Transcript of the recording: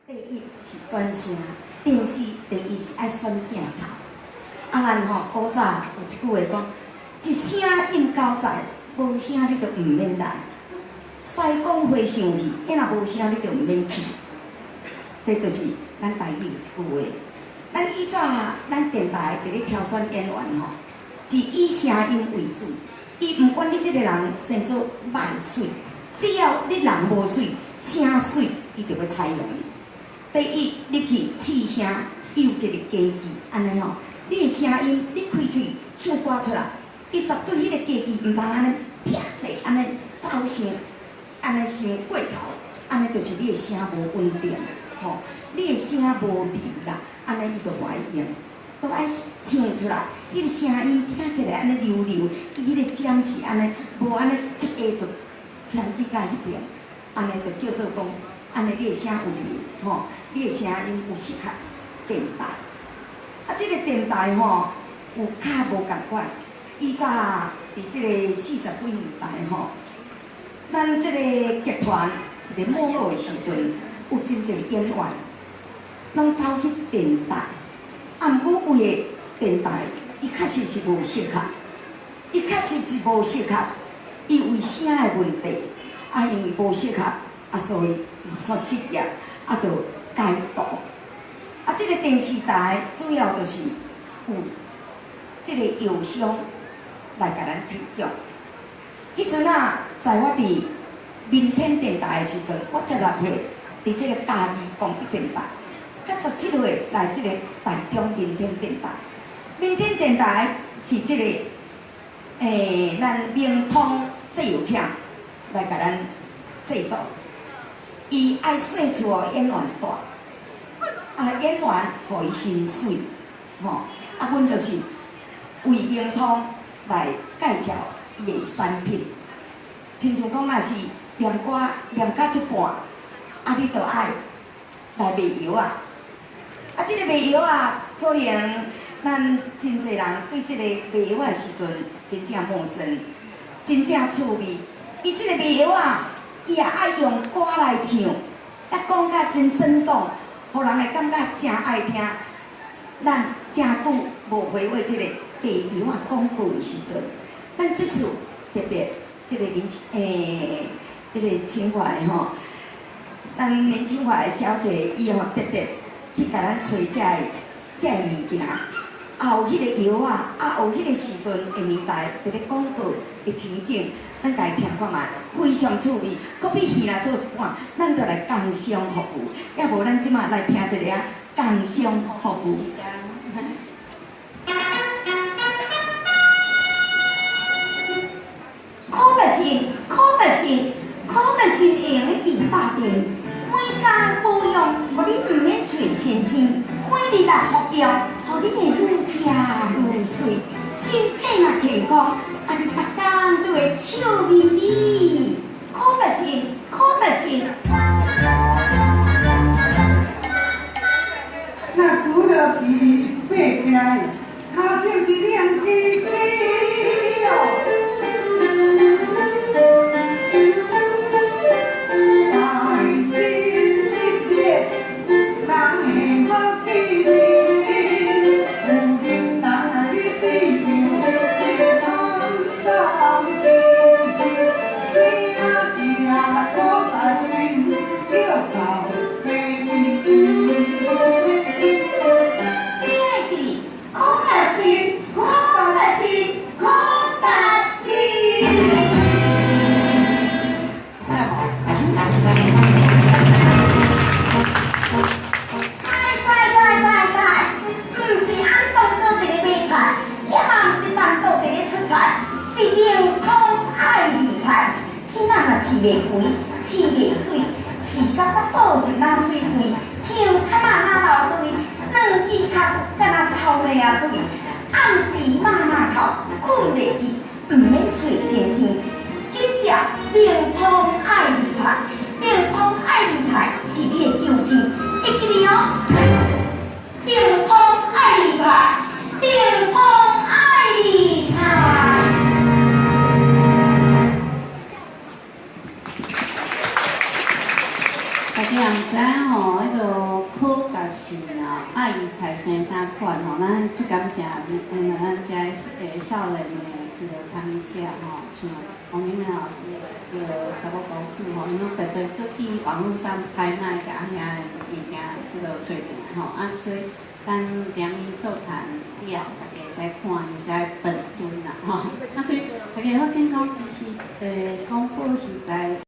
第一是選聲，電視第一是愛選鏡頭。啊，咱吼古早有一句話講，一聲應九載，無聲你就毋免來。西講花傷去，伊若無聲你就毋免去。這就是咱台語有一句話。咱以早咱電台佇咧挑選演員吼，是以聲音為主。伊毋管你這個人生做歹媠，只要你人無媠，聲媠，伊就欲採用你。第一，你去試聲，伊有一個機器，按呢吼，你的聲音，你開喙唱歌出來，伊絕對彼個機器毋通按呢啪者，按呢走傷，按呢傷過頭，按呢就是你的聲無穩定，吼，你的聲無流啦，按呢伊就無愛用，都愛唱出來，彼個聲音聽起來按呢流流，伊彼個尖是按呢，無按呢一下就牽去到彼邊，按呢就叫做講。按呢，你的聲有流，吼，你的聲音有適合電台。啊，這個電台吼，有較無仝款。以早佇這個四十幾年代吼，咱這個劇團佇咧沒落的時陣，有真濟演員攏走去電台。啊，毋過有的電台，伊確實是無適合，伊確實是無適合，伊為聲的問題，啊，因為無適合，啊，所以嘛煞失業，啊，就改道。啊，這個電視台主要就是有這個藥商來共咱提供。彼陣啊，在我佇民天電台的時陣，我16歲佇這個嘉義公益電台，佮17歲來這個台中民天電台。民天電台是這個咱明通製藥廠來共咱製作。伊愛細厝予演員蹛，啊，演員予伊薪水，吼，啊，阮就是為明通來介紹伊的產品。親像講若是念歌念到一半，啊，你就愛來賣藥仔。啊，這個賣藥仔，可能咱真濟人對這個賣藥仔的時陣真正陌生，真正趣味。伊這個賣藥仔，伊也愛用歌來唱，啊，講甲真生動，予人會感覺誠愛聽。咱誠久無回味這個賣藥仔廣告的時陣，咱這次特別這個林這個清華的吼，咱林清華的小姐伊吼特別去共咱揣這个物件，也有彼個藥仔，啊有彼個時陣的年代佇咧廣告的場景，咱共伊聽看覓，非常趣味。閣比戲若做一半，咱就來工商服務，抑無咱這馬來聽一下工商服務。可得心，可得心，可得心會用得治百病，每工保養，予你毋免揣先生，每日來服用，予你會愈食愈媠，身體若健康，按呢逐工都會笑眯眯。可得心，可得心。若拄著伊爬起來，跤手是亮滴滴哦。大心失业，人会无记念，有名人啊你比着通送甜，真正苦达心，叫到地可达心，可达心，可达心。哎，对对对对，毋是按当做伫咧买菜，也嘛毋是当做伫咧出菜，是明通愛理財。囡仔若飼袂肥，飼袂媠，飼甲腹肚是冷水櫃，胸坎仔若流淚，兩支跤敢若草泥仔堆，暗時罵罵頭，睏袂去，毋免揣先生，緊食明通愛理財，明通愛理財是你的救星，會記得哦。明通愛理財，明通愛理財。大家毋知，吼，彼个可甲信啊，愛菜生三款吼，咱足感謝咱遮少年的這個參與者吼，像王金梅老師的這個查某公主吼，𪜶攏特別閣去網路上拍賣，共遐物件這個揣轉來吼，啊，所以咱踮伊座談了，大家會使看伊遮本尊啦吼，啊，所以大家發現講，其實廣播時代。